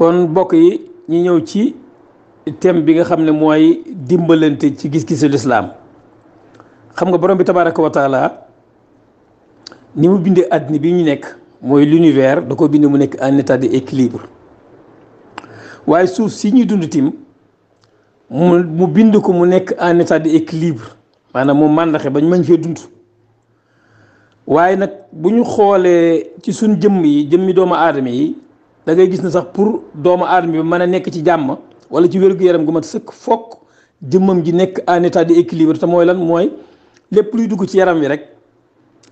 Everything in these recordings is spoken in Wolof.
kon bokk yi ñi ñëw ci thème bi nga xam ne mooy dimbalante ci gis-gisu lislaam. xam nga borom bi tabaraka wa taala ni mu bindee àddina bi ñu nekk mooy l'univers da ko bind mu nekk en état d'équilibre waaye suuf si ñuy dund tim mu bind ko mu nekk en état d'équilibre maanaam mu màndaxe bañ mën fee dund. waaye nag bu ñu xoolee ci suñ jëmmi doomu aadama yi da ngay gis ne sax pour doomu aadama bi mën a nekk ci jàmm wala ci wér-gu-yaram gu mat sëkk fokk jëmmam ji nekk en état d'équilibre te mooy lan mooy lépp luy dugg ci yaram wi rek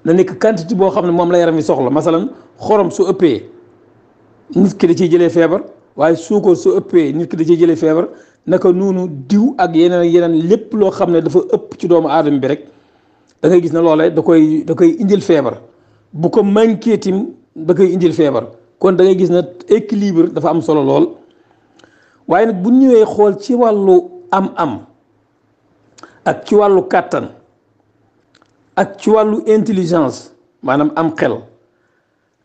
na nekk quantité boo xam ne moom la yaram wi soxla. masalan xorom su ëppee nit ki da ciy jëlee feebar waaye suukar su ëppee nit ki da ciy jëlee feebar naka noonu diw ak yeneen lépp loo xam ne dafa ëpp ci doomu aadama bi rek da ngay gis ne loolee da koy indil feebar bu ko manqué tim da koy indil feebar. kon da ngay gis ne équilibre dafa am solo lool waaye nag bu ñëwee xool ci wàllu am-am ak ci wàllu kàttan ak ci wàllu intelligence maanaam am xel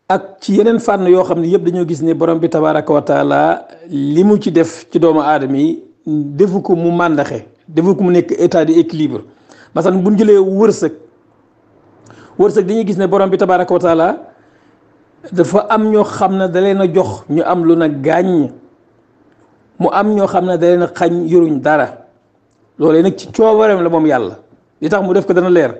ak ci yeneen fànn yoo xam ne yëpp dañoo gis ne borom bi tabaraka wa taala li mu ci def ci doomu aadama yi defu ko mu màndaxe defu ko mu nekk état d'équilibre. masalan bu ñu jëlee wërsëg dañuy gis ne borom bi tabaraka wa taala dafa am ñoo xam ne da leen a jox ñu am lu na gàññ mu am ñoo xam ne da leen a xañ yoruñ dara loolee nag ci coobareem la moom yàlla li tax mu def ko dana leer.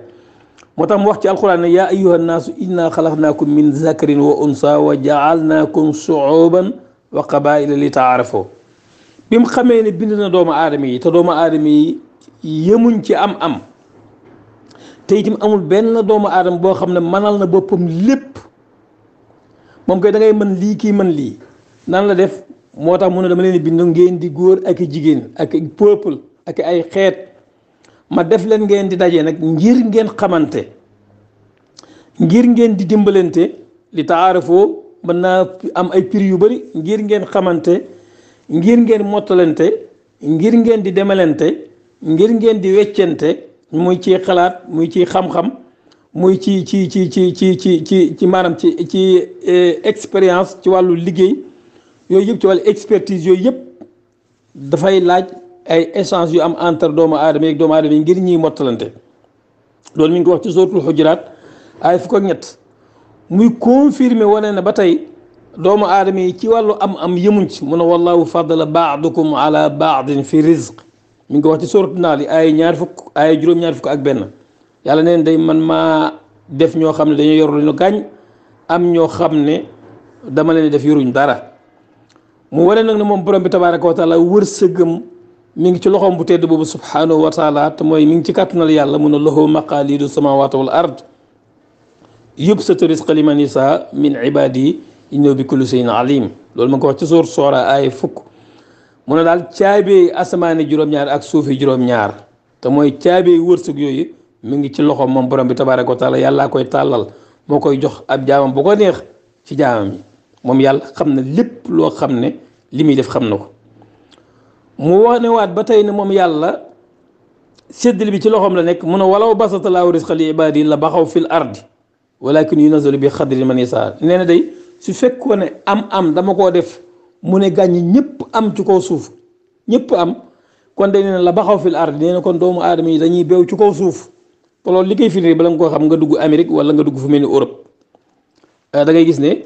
moo tax mu wax ci alquran ne yaa ayyuha nnaasu inna xalaqnaakum min zakarin wa unsa wa jaalnaakum shuuban wa qabaila li taarafoo bi mu xamee ne bind na doomu aadama yi te doomu aadama yi yemuñ ci am te itam amul benn doomu aadama boo xam ne mënal na boppam lépp moom koy da ngay mën lii kii mën lii nan la def moo tax mu ne dama leen bind ngeen di góor ak i jigéen ak i peuple ak ay xeet ma def leen ngeen di daje nag ngir ngeen xamante ngir ngeen di dimbalante li taarafoo mën naa am ay prix yu bari ngir ngeen xamante ngir ngeen mottalante ngir ngeen di demalante ngir ngeen di weccante muy ci xalaat muy ci xam-xam muy ci maanaam ci expérience ci wàllu liggéey yooyu yëpp ci wàllu expertise yooyu yëpp dafay laaj ay échange yu am entre doomu aadama yi doomu aadama yi ngir ñiy mottalante loolu mi ngi ko wax ci suratul Hujuraat ay fukk ak ñett muy confirmer wane na ba tey doomu aadama yi ci wàllu am yemuñ ci mu ne wallahu faddala ba'dakum ala ba'din fi rizq mi ngi ko wax ci suratul Nahl yi ay juróom-ñaar fukk ak benn yàlla neen day man maa def ñoo xam ne dañoo yor lu ñu gàññ am ñoo xam ne dama leen def yoruñ dara mu wane nag ne moom borom bi tabaaraka wa taala wërsëgam mi ngi ci loxoom bu tedd boobu subhanahu wa taala te mooy mi ngi ci kàttanal yàlla mun a lahu maqaalidu samawati wal ard yubsatu rizqa liman yashaa min ibadihi innahu bi kulli shay'in alim loolu ma ngi ko wax ci suur soora ay fukk mu ne daal caabee asamaani juróom-ñaar ak suufi juróom-ñaar te mooy caabee wërsëg yooyu mi ngi ci loxoom moom borom bi tabaaraka wa taala yàllaa koy tàllal moo koy jox ab jaamam bu ko neex ci jaamam yi moom yàlla xam na lépp loo xam ne li muy def xam na ko. mu wax ne waat ba tey ne moom yàlla séddale bi ci loxoom la nekk mu ne walaw basata laahu rizqa li ibaadi la baxaw fil ardi walakin yunazzilu bi xadri man yasaa nee na day su fekkoon ne am dama koo def mu ne gàññi ñëpp am ci kaw suuf ñëpp am kon day nee na la baxaw fil ardi nee na kon doomu aadama yi dañuy beew ci kaw suuf te loolu li koy firnde bala nga koo xam nga dugg Amérique wala nga dugg fu mel ni Europe da ngay gis ne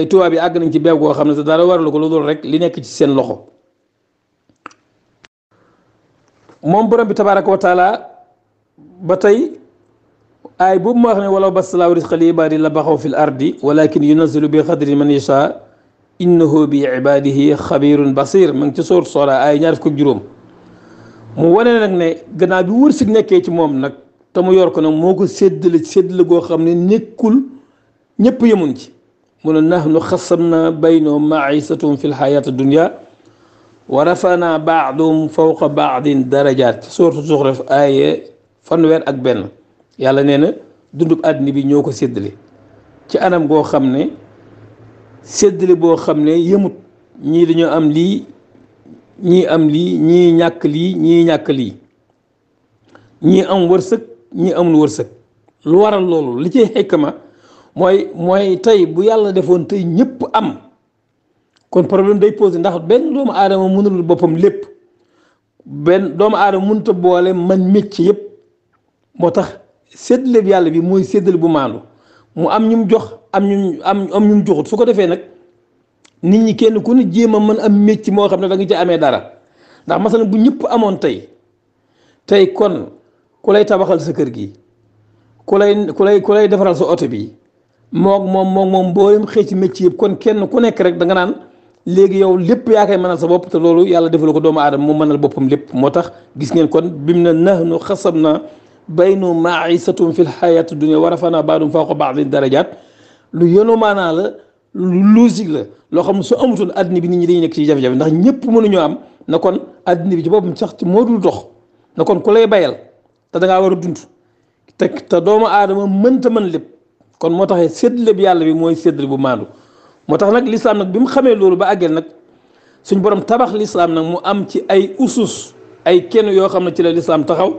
tubaab yi àgg nañ ci beew koo xam ne te dara waralu ko lu dul rek li nekk ci seen loxo. moom borom bi tabaaraka wa taala ba tey aay boobu ma wax ne walaw bastalaahu rizqa li ibaadi la baxaw fil ardi walakin yunazzilu bi xadri man yashaa innahu bi ibaadihi xabirun basir ma ngi ci soor soora ay ñaar fukk ak juróom mu wane nag ne gannaaw bi wërsëg nekkee ci moom nag te mu yor ko nag moo ko séddale goo xam ne nekkul ñëpp yemuñ ci mu ne nahnu xasamna baynahum ma'iisatahum fil hayaati dunya wa rafa'naa ba'dahum fawqa ba'din darajaat ci sourate Zuxruf ay fanweer ak benn yàlla nee na dundub àddina bi ñoo ko séddale ci anam goo xam ne séddale boo xam ne yemut ñii dañoo am lii ñii am lii ñii ñàkk lii ñii ñàkk lii ñii am wërsëg ñii amul wërsëg lu waral loolu li ci xikma mooy tey bu yàlla defoon tey ñëpp am kon problème day posé ndax benn doomu aadama mënul boppam lépp benn doomu aadama mënut a boole man métier yëpp moo tax séddale bi yàlla bi mooy séddale bu maandu mu am ñu mu jox am ñu mu joxut su ko defee nag nit ñi kenn ku ne jéem a mën am métier moo xam ne da nga ci amee dara ndax masalan bu ñëpp amoon tey kon ku lay tabaxal sa kër gi ku lay defaral sa oto bi moom boo xëy ci métier yëpp kon kenn ku nekk rek da nga naan léegi yow lépp yaa koy mënal sa bopp te loolu yàlla defal ko doomu aadama mu mënal boppam lépp moo tax gis ngeen kon bim na nahnu xasabna baynu ma'isatum fil hayati dunya wa rafa'na ba'dahum fawqa ba'din darajat lu yenu maanaa la lu logique la loo xam ne su amutoon addina bi nit ñi dañuy nekk ci jafe-jafe ndax ñëpp mënuñoo am na kon addina bi ci boppam sax ci moo dul dox na kon ku lay bayal te da ngaa war a dund te doomu aadama mënta mën lépp kon moo taxee séddale bi yàlla bi mooy séddale bu maandu moo tax nag lislaam nag bi mu xamee loolu ba àggeel nag suñ borom tabax lislaam nag mu am ci ay usus ay kenn yoo xam ne ci la lislaam taxaw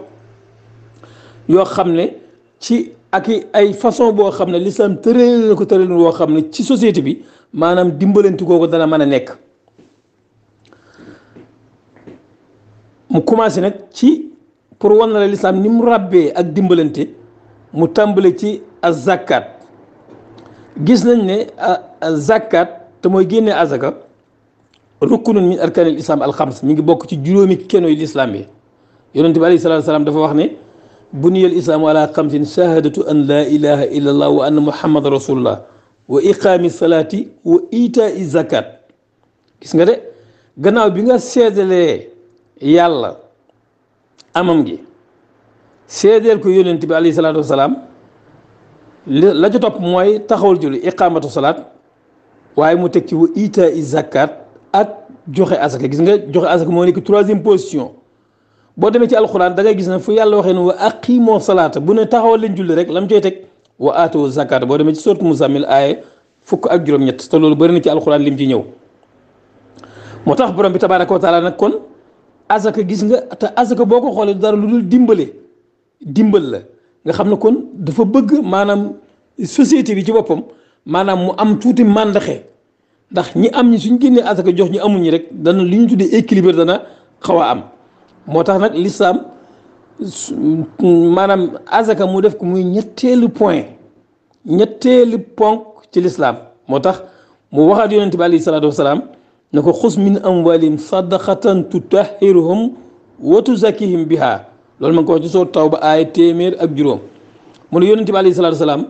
yoo xam ne ci ak ay façon boo xam ne lislaam tëral na ko tëral boo xam ne ci société bi maanaam dimbalanti kooku dana mën a nekk mu commencé nag ci pour wan na la lislaam ni mu ràbbee ak dimbalante mu tàmbale ci az-zakat gis nañ ne zakat te mooy génnee azaka rukkunun min arkaanil islam al-xams mi ngi bokk ci juróomi kenoy lislaam yi yonent bi alayhi salaatu salaam dafa wax ne buniyal islaamu ala xamsin shahadatu an laa ilaha illa allah wa anna muhammad rasulullah wa iqaami salaati wa itaa zakat gis nga de gannaaw bi nga seedalee yàlla amam gi seedeel ko yonent bi alayhi salaatu wasalaam la ca topp mooy taxawal julli iqaamatu salaat waaye mu teg ci wa itaa zakat ak joxe asaka gis nga joxe asaka moo nekk troisième position boo demee ci alxuraan da ngay gis ne fu yàlla waxee ne wa aqiimoo salaata bu ne taxawal leen julli rek la mu cay teg wa aatoo zakat boo demee ci sourate Muzammil aaye 17 te loolu bëri na ci alxuraan lim ci ñëw moo tax borom bi tabaaraka wa taala nag kon asaka gis nga te asaka boo ko xoolee dara lu dul dimbal la nga xam ne kon dafa bëgg maanaam société bi ci boppam maanaam mu am tuuti màndaxe ndax ñi am ñi suñ génnee asaka jox ñi amul ñi rek dana li ñu tuddee équilibre dana xaw a am moo tax nag lislaam maanaam asaka mu def ko muy ñetteelu ponk ci lislaam moo tax mu waxaat yonente bi alayhi salaatu wasalaam ne ko xus min amwalihim sadaqatan tutahhiruhum wa tuzakkihim biha loolu ma ngi ko wax ci soo taw ba aaya 100 mu ne yonente bi alayhi salaatu wasalaam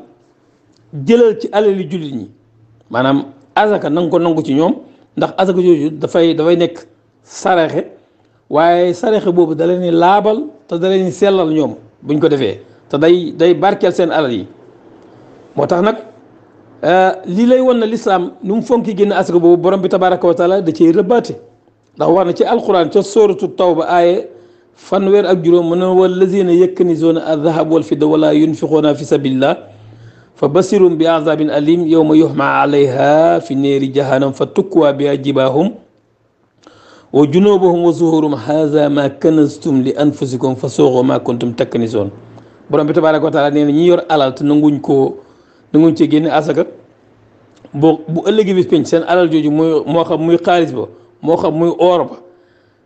jëlal ci alali jullit ñi maanaam azaka nanga ko nangu ci ñoom ndax azaka jooju dafay nekk saraxe waaye saraxe boobu da leen laabal te da leen sellal ñoom buñ ko defee te day barkeel seen alal yi moo tax nag lii lay won na lislaam nu mu fonki génn asaka boobu borom bi tabaraka wa taala da cey rëbbaate ndax war na ci alquran ca sóoratu tawba aaye 50 mu ne wallazina yaknizuuna adh-dhahaba wal fidda wala yunfiquuna fi sabilillah fa basirum bi azabin alim yawma yuhma alayha fi neeri jahannam fa tukwa biha jibahum wa junubuhum wa zuhurum hadha ma kanaztum li anfusikum fa suuqu ma kuntum taknizuun borom bi tabaraka wa taala nee na ñi yor alal te nanguñ ci génne asaka bu ëllëgi bis penc seen alal jooju moo xam muy xaalis ba moo xam muy or ba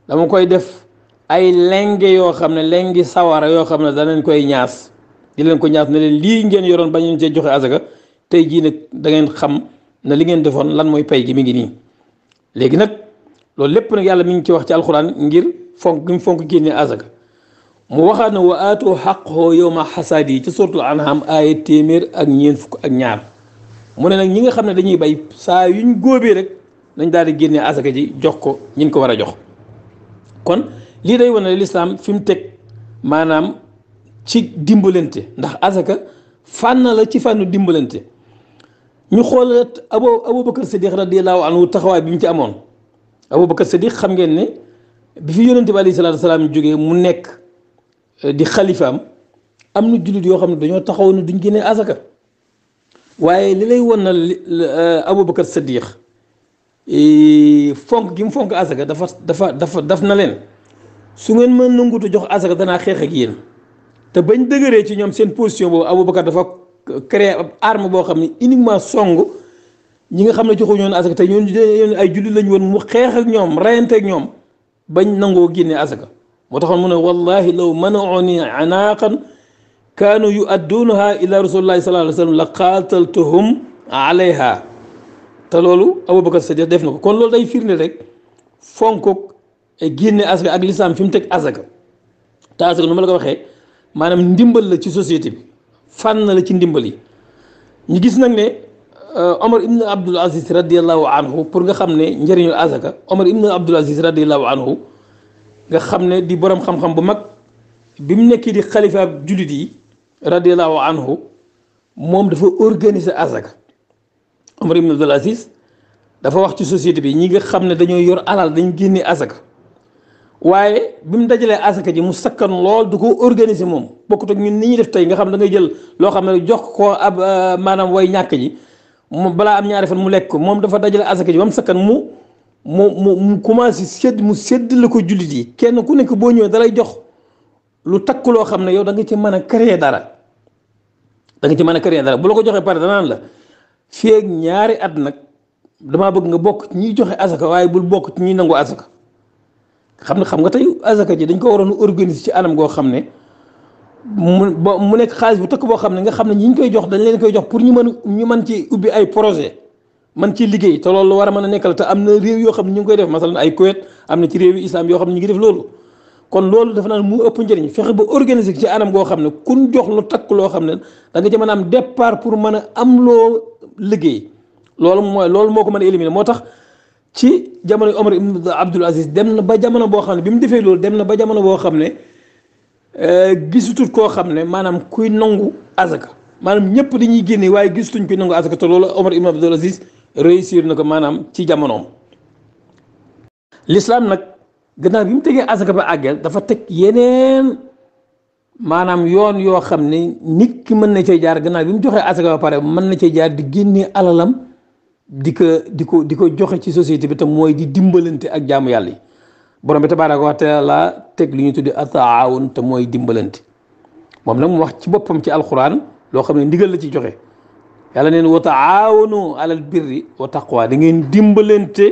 dama koy def ay lenge yoo xam ne lengi sawara yoo xam ne danañ koy ñaas di leen ko ñaas ne leen lii ngeen yoroon ba ñu cee joxe asaka tey jii nag da ngeen xam ne li ngeen defoon lan mooy pay gi mi ngi nii léegi nag loolu lépp nag yàlla mi ngi ci wax ci alxuraan ngir fonk génne asaka mu waxaat ne wa aatoo xaqoo yawma xasaadi ci suratul an'am aaya 142 mu ne nag ñi nga xam ne dañuy bay saa yuñ góobee rek nañ daal di génne asaka ji jox ko ñin ko war a jox kon lii day wane lislaam fi mu teg maanaam ci dimbalante ndax asaka fànn la ci fànnu dimbalante ñu xool Abubakar Siddiq radiyallahu anhu taxawaay bi mu ci amoon Abubakar Siddiq xam ngeen ne bi fi yonente bi alayhi salaatu salaam jógee mu nekk di xalifaam am na jullit yoo xam ne dañoo taxaw ne duñ génnee asaka waaye li lay won na Abubakar Siddiq fonk gi mu fonk asaka daf na leen su ngeen mën nangutu jox asaka danaa xeex ak yéen te bañ dëgëree ci ñoom seen position boobu Abubakar dafa créer ab arme boo xam ne uniquement song ñi nga xam ne joxuñu woon asaka te ñoon ay julli lañ woon mu xeex ak ñoom rayante ak ñoom bañ nangoo génne asaka moo taxoon mu ne wallahi law mana'uni anaqan kaanu yu'addunaha ila rasulillahi sallallahu alayhi wa sallam la qaataltuhum alayha te loolu Abubakar Sadiq def na ko kon loolu day firnde rek fonk génne asaka ak lislaam fi mu teg asaka te asaka nu ma la ko waxee maanaam ndimbal la ci société bi fànn la ci ndimbal yi ñu gis nag ne Omar ibn Abdul Aziz radiallahu anhu pour nga xam ne njëriñul asaka Omar ibn Abdul Aziz radiallahu anhu nga xam ne di borom xam-xam bu mag bi mu nekk di xalifa jullit yi radiallahu anhu moom dafa organiser asaka Omar ibn Abdul Aziz dafa wax ci société bi ñi nga xam ne dañoo yor alal dañ génne asaka waaye bi mu dajalee asaka ji mu sakkan lool du ko organiser moom bokkut ak ñun ni ñuy def tey nga xam da ngay jël loo xam ne jox ko ab maanaam way ñàkk ji mu balaa am ñaari fan mu lekk ko moom dafa dajale asaka ji ba mu sakkan mu commencé mu sédd la ko jullit yi kenn ku nekk boo ñëwee dalay jox lu takk loo xam ne yow da nga ci mën a créer dara da nga ci mën a créer dara bu la ko joxee pare danaan la fii ak ñaari at nag damaa bëgg nga bokk ci ñuy joxe asaka waaye bul bokk ci ñuy nangu asaka xam nga tey asaka ji dañ ko waroon organiser ci anam goo xam ne mu nekk xaalis bu takk boo xam ne nga xam ne ñi ñu koy jox dañ leen koy jox pour ñu mën ci ubbi ay projet man ci liggéey te loolu war a mën a nekkal te am na réew yoo xam ne ñu ngi koy def masalan ay Kuwait am na ci réew yi islam yoo xam ne ñu ngi def loolu kon loolu dafa naan mu ëpp njëriñ fexe ba organiser ci anam goo xam ne kun jox lu takk loo xam ne da nga ci mën a am départ pour mën a am loo liggéey loolu moo ko mën a éliminer moo tax ci jamono Omar ibn Abdul Aziz dem na ba jamono boo xam ne bi mu defee loolu dem na ba jamono boo xam ne gisutut koo xam ne maanaam kuy nangu azaka maanaam ñëpp dañuy génne waaye gisutuñ kuy nangu azaka te loolu Omar ibn Abdul Aziz réussir na ko maanaam ci jamonoom. l'islam nag gannaaw bi mu tegee azaka ba àggeel dafa teg yeneen maanaam yoon yoo xam ne nit ki mën na cay jaar gannaaw bi mu joxee azaka ba pare mën na cay jaar di génnee alalam di ko joxe ci société bi te mooy di dimbalante ak jaamu yàlla yi borom bi tabaaraka wa taala teg li ñu tuddi ataawun te mooy dimbalante moom nag mu wax ci boppam ci alquran loo xam ne ndigal la ci joxe yàlla neen wa taawanu alal birri wa taqwa da ngeen dimbalante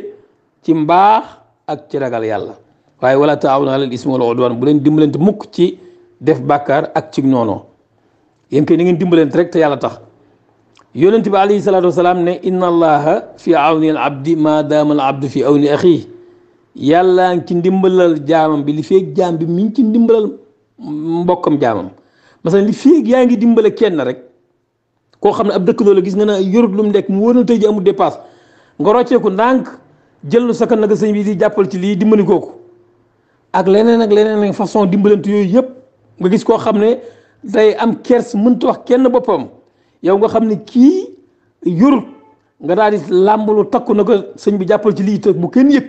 ci mbaax ak ci ragal yàlla waaye wala taawanu alal ismi wal udwan bu leen dimbalante mukk ci def bàkkaar ak ci noonoo yéen kay da ngeen dimbalante rek te yàlla tax yonent bi alayhi salaatu wasalaam ne inna allaha fi awni al abdi ma daama al abdu fi awni axii yàlla ngi ci ndimbalal jaamam bi li feeg jaam bi mi ngi ci ndimbalal mbokkam jaamam masalan li feeg yaa ngi dimbale kenn rek koo xam ne ab dëkk la gis nga ne yorut lu mu nekk mu wóor na tey ji amul dépasse nga rocceeku ndànk jël lu sakkan naka sëñ bi di jàppal ci lii dimbali kooku ak leneen façon dimbalante yooyu yëpp nga gis koo xam ne day am kers mënta wax kenn boppam yow nga xam ne kii yorut nga daal di làmbalu takku na ko sëñ bi jàppal ci lii te bu kenn yëg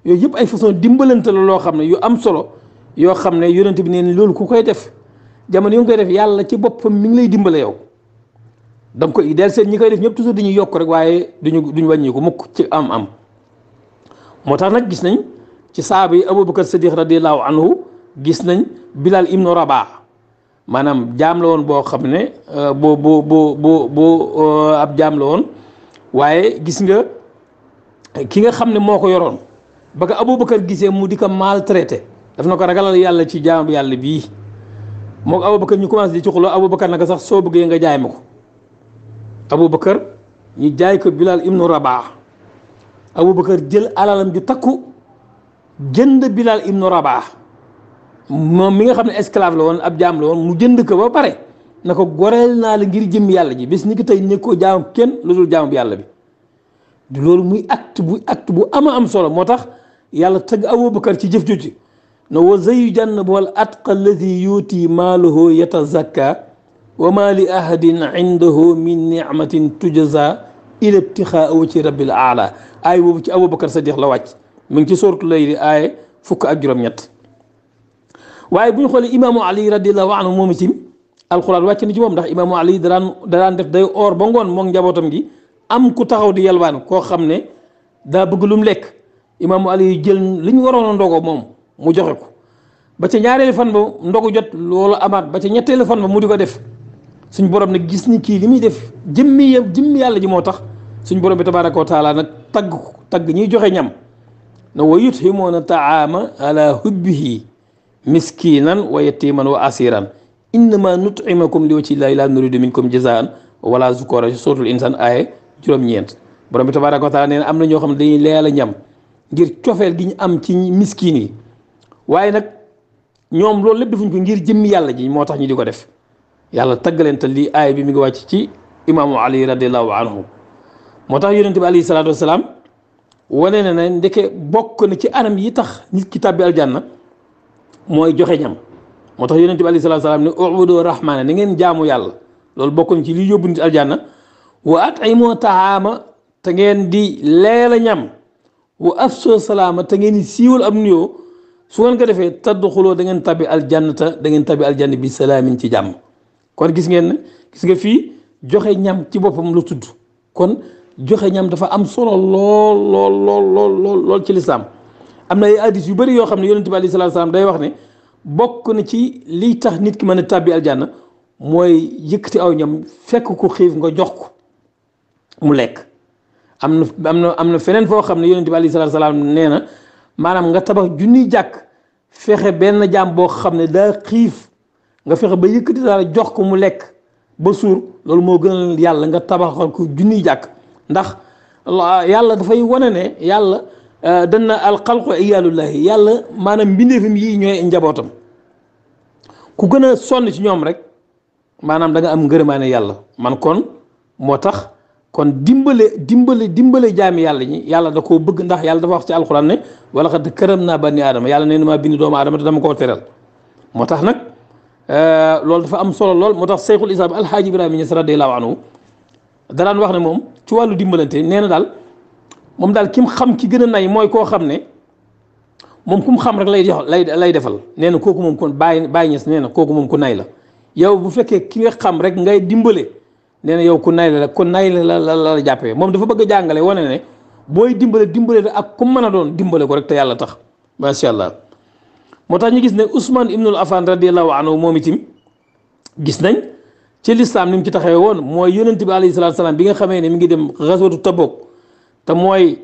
yooyu yëpp ay façon dimbalante la loo xam ne yu am solo yoo xam ne yonent bi neen loolu ku koy def jamono yu ngi koy def yàlla ci boppam mi ngi lay dimbale yow donc koy del seen ñi koy def ñëpp toujours dañuy yokk rek waaye duñu wàññi ko mukk ci am moo tax nag gis nañ ci saaba yi Abubakar Sadiq radiallahu anhu gis nañ Bilal ibnu Rabah maanaam jaam la woon boo xam ne boo ab jaam la woon waaye gis nga ki nga xam ne moo ko yoroon ba ko Abubakar gisee mu di ko maltraité daf na ko ragalal yàlla ci jaam yàlla bii moo ko Abubakar ñu commencé di ci xuloo Abubakar naka sax soo bëggee nga jaay ma ko Abubakar ñu jaay ko Bilal ibnu Rabah Abubakar jël alalam ju takku jënd Bilal ibnu Rabah moom mi nga xam ne esclave la woon ab jaam la woon mu jënd ko ba pare na ko goreel naa la ngir jëm yàlla ji bis ni ki tey nekkoo jaam kenn lu dul jaamu yàlla bi du loolu muy acte bu am solo moo tax yàlla tëgg Abubakar ci jëf jooju na wa zayujannabu al atqa alladi yuuti maalahu yatazakka wa ma li ahadin indahu min nicmatin tujza ila ibtixaa wajhi rabbil aala aay boobu ci Abubakar Sadiq la wàcc mu ngi ci sooratu Layl aay 17 waaye bu ñu xoolee imaamu Ali radiallahu anhu moom itam alxuraan wàcc na ci moom ndax imaamu Ali daan def day oor ba ngoon moom njabootam gi am ku taxaw di yalwaan koo xam ne daa bëgg lu mu lekk imaamu Ali jël li ñu waroon a ndogo moom mu joxe ko ba ca ñaareelu fan ba ndogu jot loolu amaat ba ca ñetteelu fan ba mu di ko def suñ borom ne gis ni kii li muy def jëmmi yàlla ji moo tax suñ borom bi tabaraka wa taala nag tagg ñuy joxe ñam na wa yuthimuuna taama ala hubbihi miskinan wa yatiman wa asiran innama nutimakum li wajhi llahi la nuridu minkum jazaan wala zukura suratul insan aaye juróom-ñeent borom bi tabaraka wa taala nee na am na ñoo xam ne dañuy leyal a ñam ngir cofeel gi ñu am ci miskin yi waaye nag ñoom loolu lépp defuñ ko ngir jëmmi yàlla ji moo tax ñu di ko def yàlla taggaleen te lii aaya bi mi ngi wàcc ci imaamu ali radiallahu anhu moo tax yonente bi alayhi salaatu wasalaam wane na ne ndeke bokk na ci anam yi tax nit ki tàbbi aljanna mooy joxe ñam moo tax yonente bi alayhi salaatu wasalaam ne ubudu rahmaana ni ngeen jaamu yàlla loolu bokk na ci li yóbbu nit aljanna wa at'imu taama te ngeen di leela ñam wa afsoo salaama te ngeen di siiwal am nuyoo su ngeen ko defee tadxuloo da ngeen tabbi aljannata da ngeen tabbi aljanna bi salaamin ci jàmm kon gis ngeen ne gis nga fii joxe ñam ci boppam lu tudd kon joxe ñam dafa am solo lool ci lislaam am na ay hadiis yu bëri yoo xam ne yonent bi alayhi salaatu salaam day wax ne bokk na ci liy tax nit ki mën a tabbi aljanna mooy yëkkati aw ñam fekk ko xiif nga jox ko mu lekk am na feneen foo xam ne yonent bi alayhi salaatu salaam nee na maanaam nga tabax junniy jàkk fexe benn jaam boo xam ne daa xiif nga fexe ba yëkkati dara jox ko mu lekk ba suur loolu moo gënal yàlla nga tabaxal ko junniy jàkk ndax yàlla dafay wane ne yàlla dana alxalqu iyaalullahi yàlla maanaam mbindeefam yii ñooy njabootam ku gën a sonn ci ñoom rek maanaam da nga am ngërëmaane yàlla man kon moo tax kon dimbale jaami yàlla ñi yàlla da koo bëgg ndax yàlla dafa wax ci alxuraan ne wala xad këram naa bani aadama yàlla nee na maa bind doomu aadama te dama koo teral moo tax nag loolu dafa am solo lool moo tax Seyxul Islaam Alxaaji Ibrahima Ñas radiyallaahu anhu daraan wax ne moom ci wàllu dimbalante nee na daal moom daal ki mu xam ki gën a nay mooy koo xam ne moom ku mu xam rek lay defal nee na kooku moom kon Baay Ñas nee na kooku moom ku nay la yow bu fekkee ki nga xam rek ngay dimbale nee na yow ku nay la jàppee moom dafa bëgg a jàngale wane ne booy dimbale ak ku mën a doon dimbale ko rek te yàlla tax macha allah moo tax ñu gis ne Ousmane Ibnul Affan radiyallahu anhu moom itam gis nañ ci lislaam ni mu ci taxawee woon mooy yonent bi alayhi salaatu salaam bi nga xamee ne mi ngi dem xaswatu Tabuk te mooy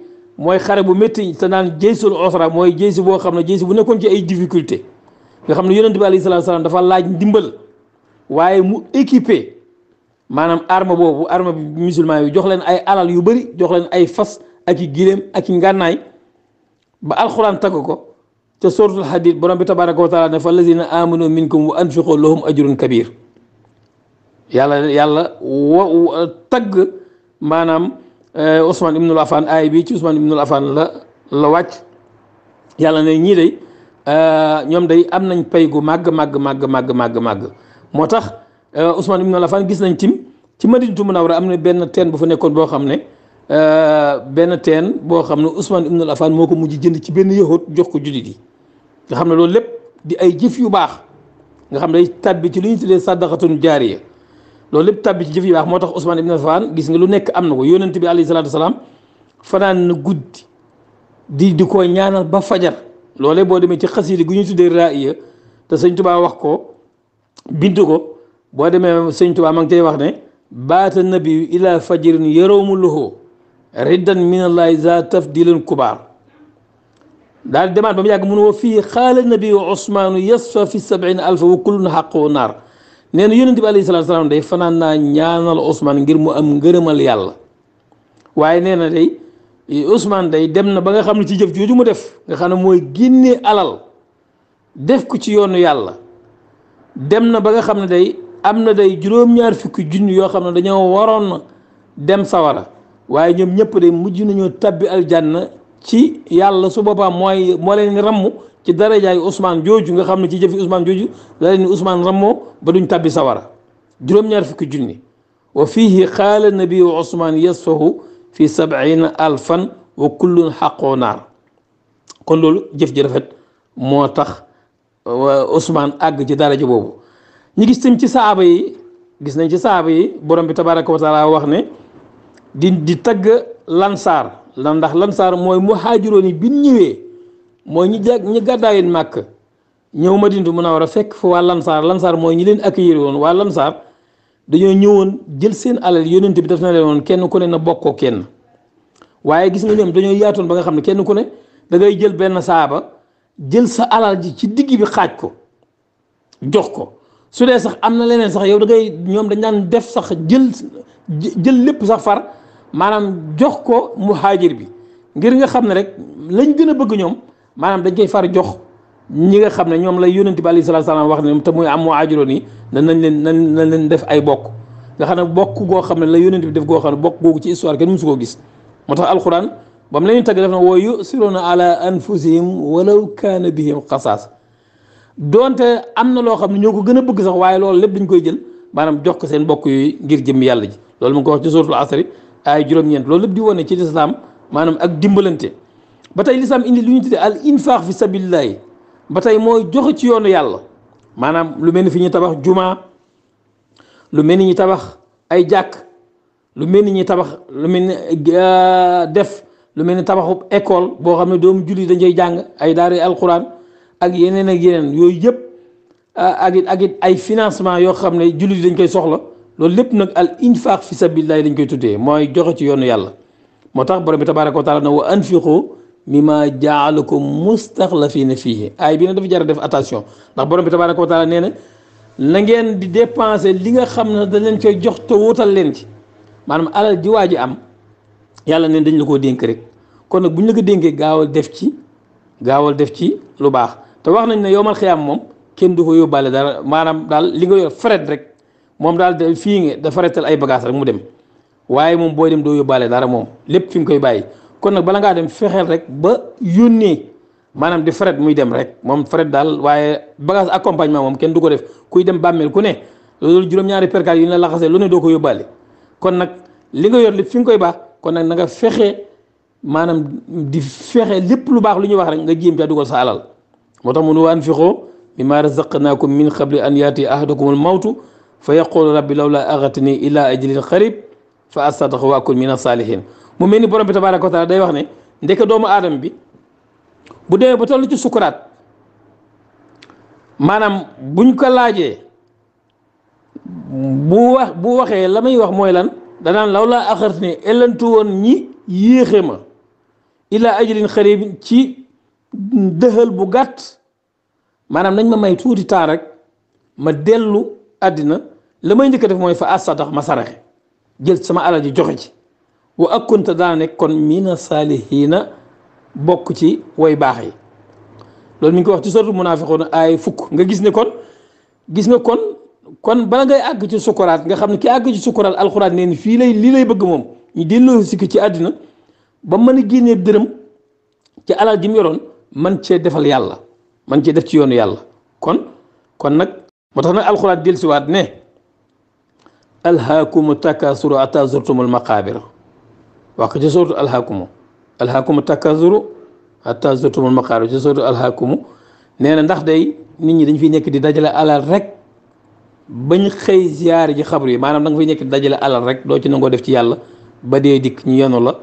xare bu métti te naan jaysul usra mooy jaysi boo xam ne jaysi bu nekkoon ci ay difficulté nga xam ne yonent bi alayhi salaatu salaam dafa laaj ndimbal waaye mu équipé maanaam arme bi musulman yi jox leen ay alal yu bëri jox leen ay fas ak i giléem ak i ngànnaay ba alxuraan tagg ko te suratul hadid borom bi tabaraka wa taala ne fa allazina amanu minkum wa anfiqu lahum ajrun kabir yàlla tagg maanaam Ousmane Ibnul Affan aay bi ci Ousmane Ibnul Affan la wàcc yàlla ne ñii day ñoom day am nañ pay gu màgg moo tax Ousmane Ibnul Affan gis nañ tim ci Madinatu Munawwara am na benn teen bu fa nekkoon boo xam ne Ousmane Ibnul Affan moo ko mujj jënd ci benn yahut jox ko jullit yi nga xam ne loolu lépp di ay jëf yu baax nga xam ne day tabbi ci lu ñu tuddee sadaqatun jaariya loolu lépp tabbi ci jëf yu baax moo tax Ousmane Ibnul Affan gis nga lu nekk am na ko yonent bi alayhi salaatu wasalaam fanaan na guddi di ko ñaanal ba fajar loolee boo demee ci xasida gu ñu tuddee raaya te sëñ Tuubaa wax ko bindu ko boo demee sëñ Tuubaa ma ngi cay wax ne baata nabiyu ila fajrin yarawmu lahu riddan minallahi za tafdilan kubaar daal di demaat ba mu yàgg mun woo fii xaala nabiyu Ousmane yasfa fi 70,000 wa kullun xaqu naar nee na yonent bi alayhi salaatu salaam day fanaan naa ñaanal Ousmane ngir mu am ngërëmal yàlla waaye nee na day Ousmane day dem na ba nga xam ne ci jëf jooju mu def nga xam ne mooy génnee alal def ko ci yoonu yàlla dem na ba nga xam ne day am na day juróom-ñaar fukki junni yoo xam ne dañoo waroon dem sawara waaye ñoom ñëpp day mujj nañoo tabbi aljanna ci yàlla su boobaa moo leen ramm ci darajaay Ousmane jooju nga xam ne ci jëfi Ousmane jooju la leen Ousmane rammoo ba duñ tabbi sawara juróom-ñaar fukki junni wa fiihi qaala nabiyu Ousmane yasfahu fi 70,000 wa kullun xaqoo naar kon loolu jëf ji rafet moo tax Ousmane àgg ci daraja boobu ñu gis tam ci saaba yi gis nañ ci saaba yi borom bi tabaraka wa taala wax ne di tagg lansaar ndax lansaar mooy muhaajiroon yi bi ñëwee mooy ñi gàddaayoon màkk ñëw Madinatu Munawwara fekk fa waa lansaar mooy ñi leen accueillir woon waa lansaar dañoo ñëwoon jël seen alal yonent bi daf na leen woon kenn ku ne na bokkoo kenn waaye gis nga ñoom dañoo yaatoon ba nga xam ne kenn ku ne da ngay jël benn saaba jël sa alal ji ci digg bi xaaj ko jox ko su dee sax am na leneen sax yow da ngay ñoom dañ daan def sax jël lépp sax far maanaam jox ko muhaajir bi ngir nga xam ne rek lañ gën a bëgg ñoom maanaam dañ koy far jox ñi nga xam ne ñoom la yonent bi alayhi salaatu salaam wax ne te muy am muhaajiroon yi nañ leen def ay bokk nga xam ne bokk goo xam ne la yonent bi def goo xam ne bokk googu ci histoire kenn musu koo gis moo tax alquran ba mu leen tagg def na wa yusiruuna ala anfusihim walaw kaana bihim xasaas donte am na loo xam ne ñoo ko gën a bëgg sax waaye loolu lépp dañ koy jël maanaam jox ko seen bokk yooyu ngir jëm yàlla ji loolu mu ngi ko wax ci suratul asri ay juróom-ñeent loolu lépp di wane ci lislaam maanaam ak dimbalante ba tey lislaam indi lu ñu tuddee al infaq fi sabilillahi ba tey mooy joxe ci yoonu yàlla maanaam lu mel ni fi ñu tabax jumaa lu mel ni ñu tabax ay jàkk lu mel ni ñuy tabax lu mel ni def lu mel ni tabaxu école boo xam ne doomu julli dañ koy jàng ay daara alquran ak yeneen yooyu yëpp ak it ay financement yoo xam ne julli dañ koy soxla loolu lépp nag al infaq fi sabilillahi dañ koy tuddee mooy joxe ci yoonu yàlla moo tax borom bi tabaraka wa taala na wa anfiqu mimma jaalakum mustaxlafina fihi ay bi nag dafa jar a def attention ndax borom bi tabaraka wa taala nee na ngeen di dépenser li nga xam ne dañ leen koy jox te wutal leen ci maanaam alal ji waa ji am yàlla neen dañ la koo dénk rek kon nag bu ñu la ko dénkee gaawal def ci lu baax te wax nañ ne yowmal xiyaam moom kenn du ko yóbbaale dara maanaam daal li nga yor fret rek moom daal de fii nga dafa retal ay bagage rek mu dem waaye moom booy dem doo yóbbaale dara moom lépp fi nga koy bàyyi kon nag bala ngaa dem fexeel rek ba yónnee maanaam di fret muy dem rek moom fret daal waaye bagage accompagnement moom kenn du ko def kuy dem bàmmeel ku ne loolu juróom-ñaari perkaal yi ñu la laxasee lu ne doo ko yóbbaale kon nag li nga yor lépp fi nga koy baax kon nag na nga fexe maanaam di fexe lépp lu baax lu ñuy wax rek nga jéem caa dugal sa alal moo tax mu ne wa anfiqoo mimmaa razaqnaakum min qabli an yaati ahadakumul mawtu fa yaqulu rabbi lawlaa axartanii ilaa ajalin qarib fa asaddaqa wa akun mina saalihin mu mel ni borom bi tabaaraka wa taala day wax ne ndeke doomu aadama bi bu demee ba toll ci sukuraat maanaam buñ ko laajee bu waxee la may wax mooy lan danaan lawlaa axartanii ellantu woon ñi yéexe ma ilaa ajalin qarib ci dëxal bu gàtt maanaam nañ ma may tuuti temps rek ma dellu àddina la may njëkk def mooy fa asadax ma saraxe jël sama alal ji joxe ci wa akunta daana nekk kon mina saalihiina bokk ci way baax yi loolu mi ngi ko wax ci sortu munaafiqoon ay fukk nga gis nga kon bala ngay àgg ci sukuraat nga xam ne ki àgg ci sukuraat alxuraan nee ni fii lii lay bëgg moom ñu delloo sikki ci àddina ba mën a génnee dërëm ci alal ji mu yoroon man cee defal yàlla man cee def ci yoonu yàlla kon nag moo tax nag alxuraan dellusiwaat ne alhaakumu takasuru hatta zurtumul maqaabir wax ci sortu alhaakumu takasuru hatta zurtumul maqaabir ci sortu alhaakumu nee na ndax day nit ñi dañ fiy nekk di dajale alal rek bañ xëy ziyaare ji xabru yi maanaam da nga fiy nekk di dajale alal rek doo ci nangoo def ci yàlla ba dee dikk ñu yenu la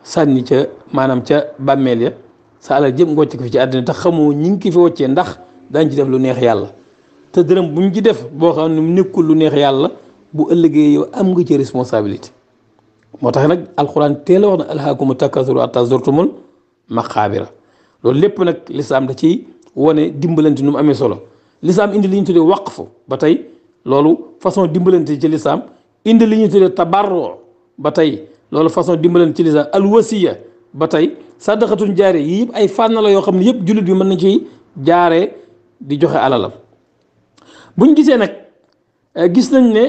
sànni ca maanaam ca bàmmeel ya sa alal jëpp ngocc ko fi ci àddina te xamoo ñi ngi ki fi woccee ndax dañ ci def lu neex yàlla te dërëm buñ ci def boo xam ne nekkul lu neex yàlla bu ëllëgee yow am nga ci responsabilité moo tax nag alxuraan teel a wax na alhaakumu takasuru hatta zurtumul maqaabira loolu lépp nag lislaam da ciy wane dimbalante nu mu amee solo lislaam indi li ñu tuddee waqfu ba tey loolu façon dimbalante ci lislaam indi li ñu tuddee tabarru ba tey loolu façon dimbalante ci lislaam alwasiya ba tey sadaqatun jaare yi yëpp ay fànn la yoo xam ne yëpp jullit bi mën na ciy jaaree di joxe alalam buñ gisee nag gis nañ ne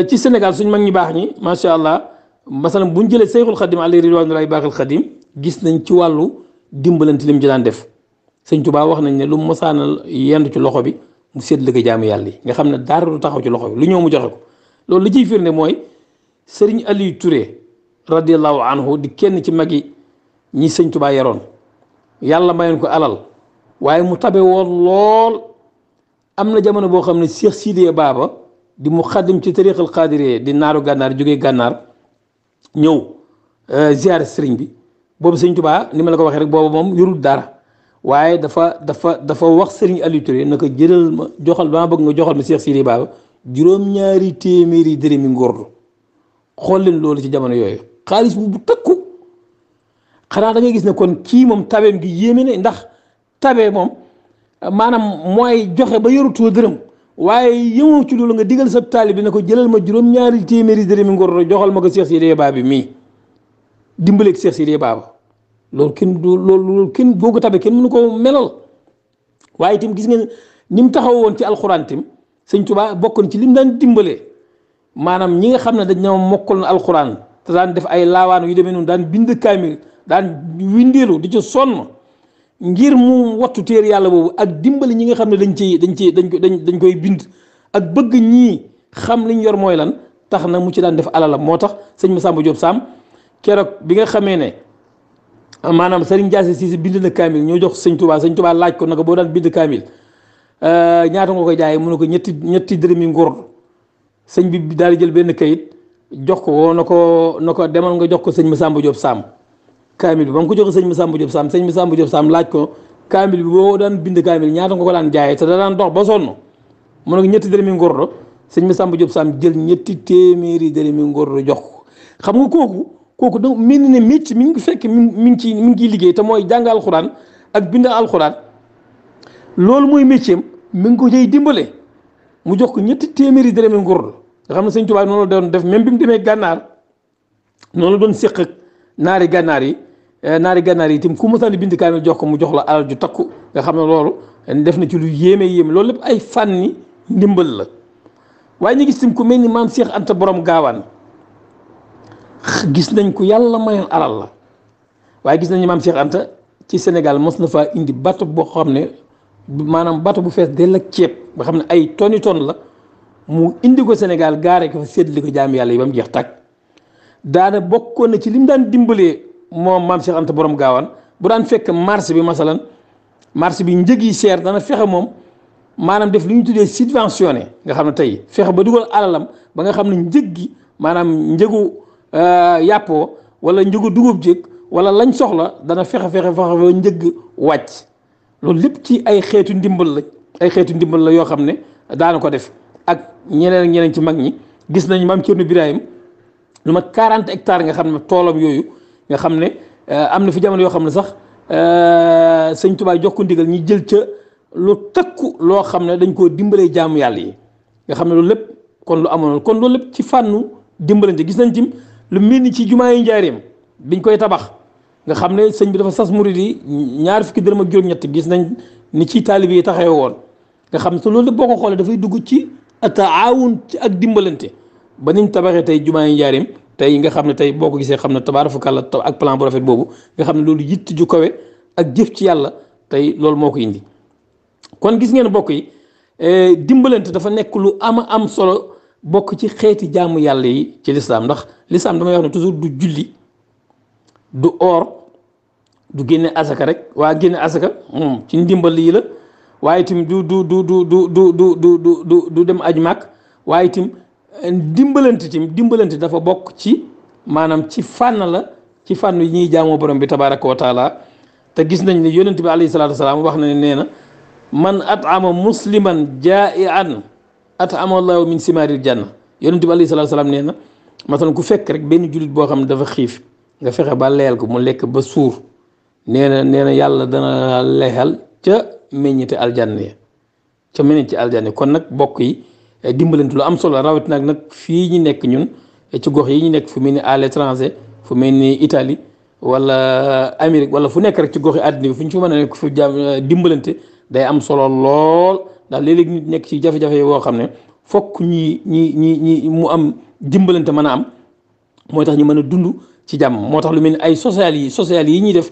ci Sénégal suñ mag ñi baax ñi macha allah masalan buñ jëlee Seyxul Xadim alayhi ridwanullahi baaxil Xadim gis nañ ci wàllu dimbalante li mu ci daan def sëñ Tuubaa wax nañ ne lu mu mosaanal yendu ci loxo bi mu séddale ko jaamu yàlla yi nga xam ne dara du taxaw ci loxo bi lu ñëw mu joxe ko loolu li ciy firnde mooy Sëriñ Aliou Touré radiallahu anhu di kenn ci magi ñi sëñ Tuubaa yaroon yàlla mayoon ko alal waaye mu tabe woon lool am na jamono boo xam ne Cheikh Sidiya Baba di mu xaddim ci tariqal qadiriyya di naaru gànnaar jógee gànnaar ñëw ziyaare sëriñ bi boobu sëñ Tuubaa ni ma la ko waxee rek boobu moom yorul dara waaye dafa wax sëriñ Aliou Touré na ko jëlal ma joxal dama bëgg nga joxal ma Cheikh Sidiya Baba juróom-ñaari téeméeri dërëmi ngordu. xool leen loolu ci jamono yooyu xaalis bu takku xanaa da ngay gis ne kon kii moom tabeem gi yéeme ne ndax tabe moom maanaam mooy joxe ba yorutoo dërëm waaye yemoo ci loolu nga digal sa taalibe bi ne ko jëlal ma juróom-ñaari téeméeri dërëmi ngordu joxal ma ko Cheikh Sidiya Baba mii dimbaleeg Cheikh Sidiya Baba loolu kenn boo ko tabe kenn mënu ko melal. waaye itam gis ngeen ni mu taxaw woon ci alxuraan itam sëñ Tuubaa bokkoon ci lim daan dimbalee maanaam ñi nga xam ne dañ ñoo mokkal na alxuraan te daan def ay laawaan yu demee noonu daan bind kaamil daan windeelu di ci sonn ngir mu wattu téer yàlla boobu ak dimbali ñi nga xam ne dañ koy bind ak bëgg ñii xam liñ yor mooy lan tax na mu ci daan def alalam moo tax sëñ Massamba Diop Sam keroog bi nga xamee ne maanaam Serigne Diassé Cissé bind na kaamil ñoo jox sëñ Tuubaa laaj ko naka boo daan bind kaamil ñaata nga koy jaayee mu ne ko ñetti dërëmi ngor sëñ bi daal di jël benn kayit jox ko woo na ko demal nga jox ko sëñ Massamba Diop Sam kaamil bi ba mu ko joxee sëñ Massamba Diop Sam sëñ Massamba Diop Sam laaj ko kaamil bi boo daan bind kaamil ñaata nga ko daan jaayee te da daan dox ba sonn mu ne ko ñetti dërëmi ngordo sëñ Massamba Diop Sam jël ñetti téeméeri dërëmi ngordo jox ko xam nga kooku da mel ni ne métti mi ngi fekk mi ngi ciy liggéey te mooy jàng alxuraan ak bind alxuraan loolu mooy métier am mi ngi ko cay dimbale mu jox ko ñetti téeméeri dërëmi ngordo nga xam ne sëñ Tuubaa noonu la doon def même bi mu demee gànnaar noonu la doon séq ak naari gànnaar yi itam ku mosaan di bind kaamil jox ko mu jox la alal ju takku nga xam ne loolu def na ci lu yéeme loolu lépp ay fànni ndimbal la waaye ñu gis tim ku mel ni maam Cheikh Anta borom gaawaan gis nañ ko yàlla mayoon alal la waaye gis nañ maam Cheikh Anta ci Sénégal mos na faa indi bato boo xam ne maanaam bato bu fees dell ak ceeb nga xam ne ay toni ton la mu indi ko Sénégal gaare ko fa séddale ko jaam yàlla yi ba mu jeex tàkk daana bokkoon na ci li mu daan dimbalee moom maam Cheikh Anta borom gaawaan bu daan fekk marché bi masalan marché bi njëg yi cher dana fexe moom maanaam def li ñu tuddee subventionné nga xam ne tey fexe ba dugal alalam ba nga xam ne njëg gi maanaam njëgu yàppoo wala njëgu dugub jéeg wala lañ soxla dana fexe ba njëg wàcc loolu lépp ci ay xeetu ndimbal la yoo xam ne daana ko def ak ñeneen ci mag ñi gis nañ maam Cerno Birahim lu ma 40 hectares nga xam ne toolam yooyu nga xam ne am na fi jamono yoo xam ne sax sëñ Tuubaa jox ko ndigal ñi jël ca lu takku loo xam ne dañ koo dimbalee jaamu yàlla yi nga xam ne loolu lépp kon lu amoon kon loolu lépp ci fànnu dimbalante gis nañ tim lu mel ni ci jumaa yi njaareem biñ koy tabax nga xam ne sëñ bi dafa sas murid yi 20 dërëm ak juróom-ñett gis nañ ni ci taalibe yi taxawe woon nga xam ne te loolu lépp boo ko xoolee dafay dugg ci taawun ci ak dimbalante ba niñ tabaxee tey jumaa yi njaareem tey nga xam ne tey boo ko gisee xam ne tabaarakalla ak plan bu rafet boobu nga xam ne loolu yitt ju kawe ak jëf ci yàlla tey loolu moo ko indi kon gis ngeen bokk yi dimbalante dafa nekk lu am solo bokk ci xeeti jaamu yàlla yi ci lislaam ndax lislaam damay wax ne toujours du julli du or du génne asaka rek waa génne asaka ci ndimbal lii la waaye itam du dem aj màkk waaye itam dimbalante dafa bokk ci maanaam ci fànn la ci fànn yi ñuy jaamoo borom bi tabaraka wa taala te gis nañ ne yonent bi alayhi salaatu wasalaam wax na ne nee na man at'ama musliman jaa'ian at'ama allahu min simaaril janna yonent bi alayhi salaatu wasalaam nee na masalan ku fekk rek benn jullit boo xam ne dafa xiif nga fexe ba leel ko mu lekk ba suur nee na yàlla dana leexal ca meññite aljanna ya ca meññite ci aljanna kon nag bokk yi dimbalante lu am solo rawat nag fii ñu nekk ñun ci gox yi ñu nekk fu mel ni à l'étranger fu mel ni Italie wala Amérique wala fu nekk rek ci gox yi àddina bi fu ñu fi mën a nekk fu dimbalante day am solo lool ndax léeg-léeg nit nekk ci jafe-jafe woo xam ne fokk ñi mu am dimbalante mën a am mooy tax ñu mën a dund ci jàmm moo tax lu mel ni ay social yi ñuy def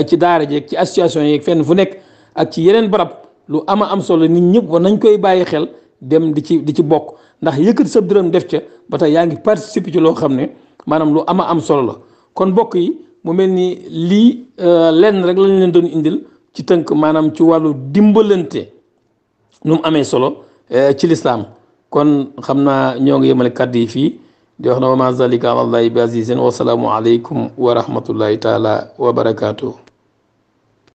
ci daara jeeg ci association yeeg fenn fu nekk ak ci yeneen barab lu am solo nit ñëpp war nañ koy bàyyi xel dem di ci bokk ndax yëkkati sa dërëm def ca ba tey yaa ngi participer ci loo xam ne maanaam lu am solo la kon bokk yi mu mel ni lii lenn rek lañ leen doon indil ci tënk maanaam ci wàllu dimbalante nu mu amee solo ci lislaam kon xam naa ñoo ngi yemale kàddu yi fii di wax na wa ma zalika ala allahi bi azizin wa salaamu aleykum wa rahmatullahi taala wa barakaatuh